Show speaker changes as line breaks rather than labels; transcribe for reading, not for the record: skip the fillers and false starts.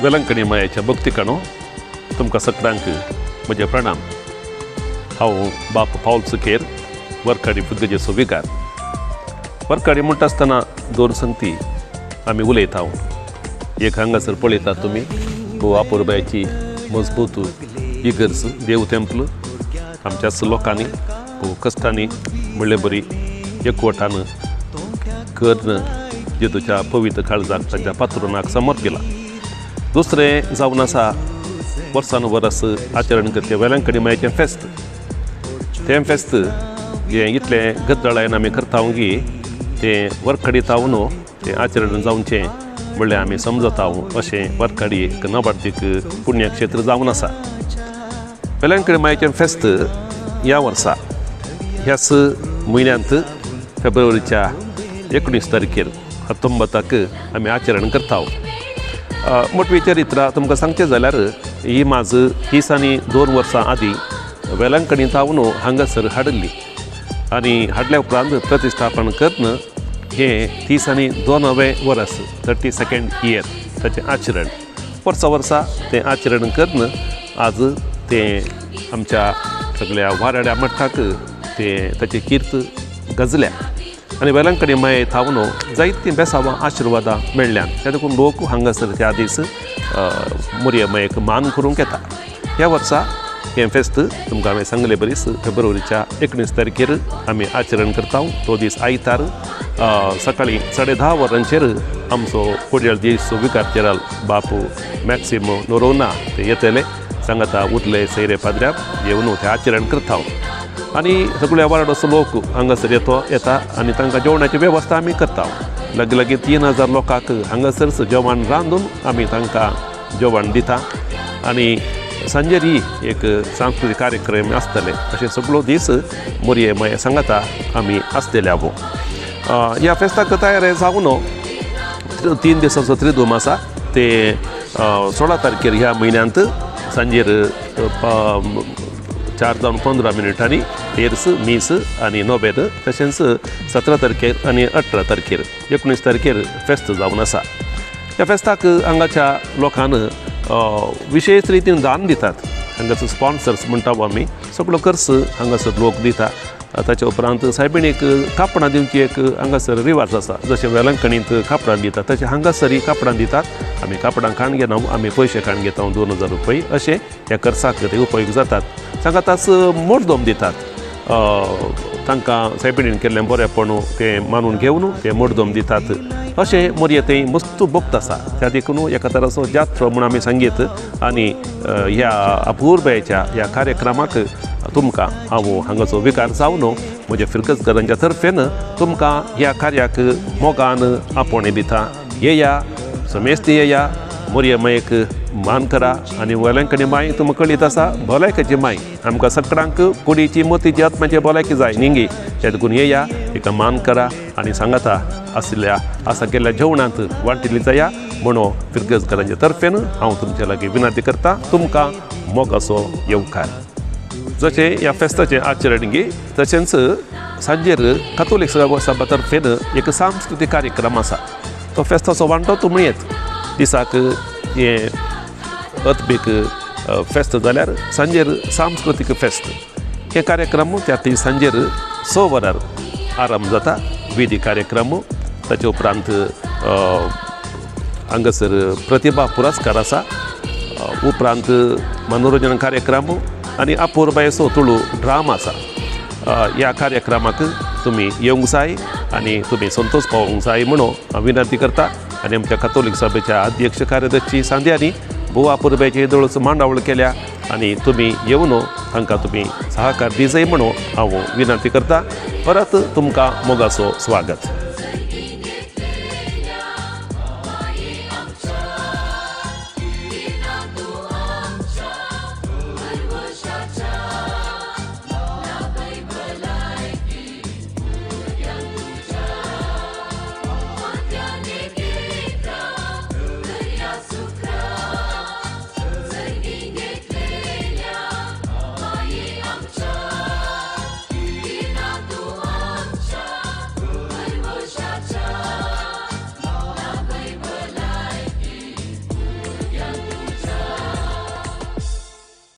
वेलंकणी मायाच्या भक्तिकाणो तुमकां सगळ्यांक म्हजे प्रणाम. हांव बाप पावल सुकेर, वरकाडी पुद्गजेचो विगार. वरकाडी म्हणटा आसतना दोन संगती आमी उलयता. एक हांगासर पळयतात तुमी गोवा अपुरबायेची मजबूत इगर्ज, देव तेंपल, आमच्याच लोकांनी भोव कश्टांनी म्हणले बरी एकवटान कर्ण जेजूच्या पवित्र काळजाक, तांच्या पात्रोनाक समर्पिला. दुसरें जावन आसा वर्सान वर्स आचरण करचें वेलंकणी मायेचें फेस्त. तें फेस्त हें इतलें गद्दळायन आमी करता की तें वरखडी तावन तें आचरण जावचें म्हणल्यार आमी समजता अशें वरखडी एक नबार्तीक पुण्यक्षेत्र जावन आसा. वेलंकणी मायेचें फेस्त ह्या वर्सा ह्याच म्हयन्यांत फेब्रुवारीच्या 19 तारखेर 19 आमी आचरण करता. मोटवी चरित्र तुमकां सांगचें जाल्यार ही माज 32 वर्सां आदीं वेलंकणी तावन हांगासर हाडिल्ली आनी हाडल्या उपरांत प्रतिश्ठापन करून हें 32वें वर्स, 32nd year ताचें आचरण. वर्सा वर्सा तें आचरण करून आज तें आमच्या सगळ्या वाराड्या मठाक तें ताची कीर्त गजल्या आनी वेलंकणी माये थावन जायतीं बेसावां आशिर्वादां मेळ्ळ्यान त्या देखून लोक हांगासर त्या दीस मोरये मायेक मान करूंक येता. ह्या वर्सा हें फेस्त तुमकां हांवें सांगले बरीच फेब्रुवारीच्या 19 तारखेर आमी आचरण करता. तो दीस आयतार, सकाळीं 10:30 वरांचेर आमचो कोडयाळ दीस विकार जेराल बापू मॅक्सिमो नोरोना ते येतले, सांगाता उरले सैरे पाद्र्याक येवन ते आचरण करता आनी सगळ्या वार्डाचो लोक हांगासर येता आनी तांकां जेवणाची वेवस्था आमी करता. लागीं लागीं 3000 लोकांक हांगासरच जेवण रांदून आमी तांकां जेवण दिता आनी सांजेरी एक सांस्कृतीक कार्यक्रम आसतले. अशें सगळो दीस मोरये माये सांगाता आमी आसतले. आवो ह्या फेस्ताक तयार जावन 3 दिसांचो त्रिदूम आसा. ते 16 तारखेर ह्या म्हयन्यांत सांजेर 4 जावन 15 मिनटांनी तेर्स, मीस आनी नोबेद, तशेंच 17 तारखेर आनी 18 तारखेर, 19 तारखेर फेस्त जावन आसा. ह्या फेस्ताक हांगाच्या लोकान विशेश रितीन दान दितात. हांगासर स्पॉन्सर्स म्हणटा आमी, सगळो खर्च हांगासर लोक दिता. ताच्या उपरांत सायबिणीक कापडां दिवची एक हांगासर रिवाज आसा. जशें वेलंकणींत कापडां दितात तशें हांगासरय कापडां दितात. आमी कापडां काण घेना, आमी पयशे काण घेता, 2000 रुपये अशें ह्या खर्चाक ते उपयोग जातात. सांगाताच मोडदोम दितात. तांकां सायबिणीन केल्लें बरेंपण तें मानून घेवन ते मोडदोम दितात. अशें मोरये थंय मस्त भक्त आसा. त्या देखून एका तराचो जात्रो म्हूण आमी सांगीत आनी ह्या अपुरबायेच्या ह्या कार्यक्रमाक तुमकां हांव हांगाचो विकार जावन म्हज्या फिरगजकारांच्या तर्फेन तुमकां ह्या कार्याक मोगान आपोवणें दिता. येया, समेस्त येया, मोरये मायेक मान करा आनी वेलंकणी माय तुमकां कळीत आसा, भलायकेची माय. आमकां सगळ्यांक कुडीची, मतीची, आत्म्याची भलायकी जाय न्ही? त्या देखून येया, तिका मान करा आनी सांगाता आशिल्ल्या आसा केल्ल्या जेवणांत वांटिल्ली जाया म्हणून फिरगजकारांच्या तर्फेन हांव तुमचे लागीं विनंती करता. तुमकां मोगाचो येवकार. जशें ह्या फेस्ताचें आचरण गी तशेंच सांजेर कातोलीक सभा तर्फेन एक सांस्कृतीक कार्यक्रम आसा. तो फेस्ताचो वांटो तुमी येत. दिसाक हें अत्मीक फेस्त जाल्यार सांजेर सांस्कृतीक फेस्त. हे कार्यक्रम त्या ती सांजेर 6 वरार आरंभ जाता. विधी कार्यक्रम, ताचे उपरांत हांगासर प्रतिभा पुरस्कार आसा, उपरांत मनोरंजन कार्यक्रम आनी अपुरबायेचो तुळू ड्रामा आसा. ह्या कार्यक्रमाक तुमी येवंक जाय आनी तुमी संतोश पावोवंक जाय म्हणून हांव विनंती करता. आनी आमच्या कातोलीक सभेच्या अध्यक्ष कार्यदर्शी सांद्यांनी भोव अपुरबायेची येदोळच मांडावळ केल्या आनी तुमी येवन तांकां तुमी सहकार दिजय म्हणून हांव विनंती करता. परत तुमकां मोगाचो स्वागत.